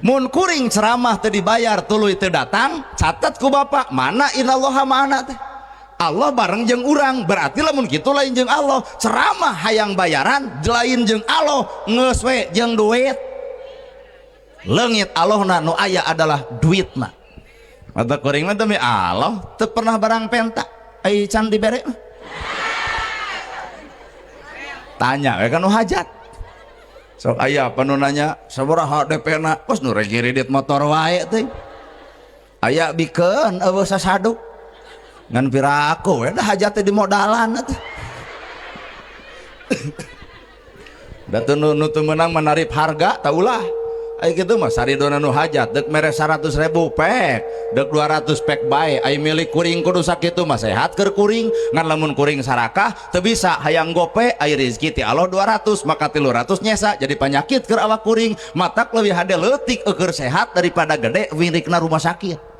Mun kuring ceramah teu dibayar tuluy teu datang, catat ku bapak mana innallaha ma'ana teh. Allah bareng jeung urang, berarti lamun kitu lain jeung Allah. Ceramah hayang bayaran lain jeung Allah, geus we jeung duit. Leungit Allahna nu aya adalah duitna. Mata kuring mah demi Allah teu pernah barang penta ai can dibere mah. Tanya we kan nu hajat. Sok aya apa nu nanya sabaraha DP na, kos nu rek ngiridit motor wae teh. Aya bikeun eueuh sasaduk. Ngan piraku we da hajat teh di modalan atuh. Da teu nu teu meunang manarip harga taulah. Ai kitu mah saridona nu hajat deuk mere 100.000 pek, deuk 200 pek bae. Ai milik kuring kudu sakitu mah sehat keur kuring. Ngan lamun kuring sarakah teu bisa hayang gope ai rezeki ti Allah 200 maka 300 nyesa jadi panyakit keur awak kuring. Matak leuwih hade leutik eueur sehat daripada gede wirikna rumah sakit.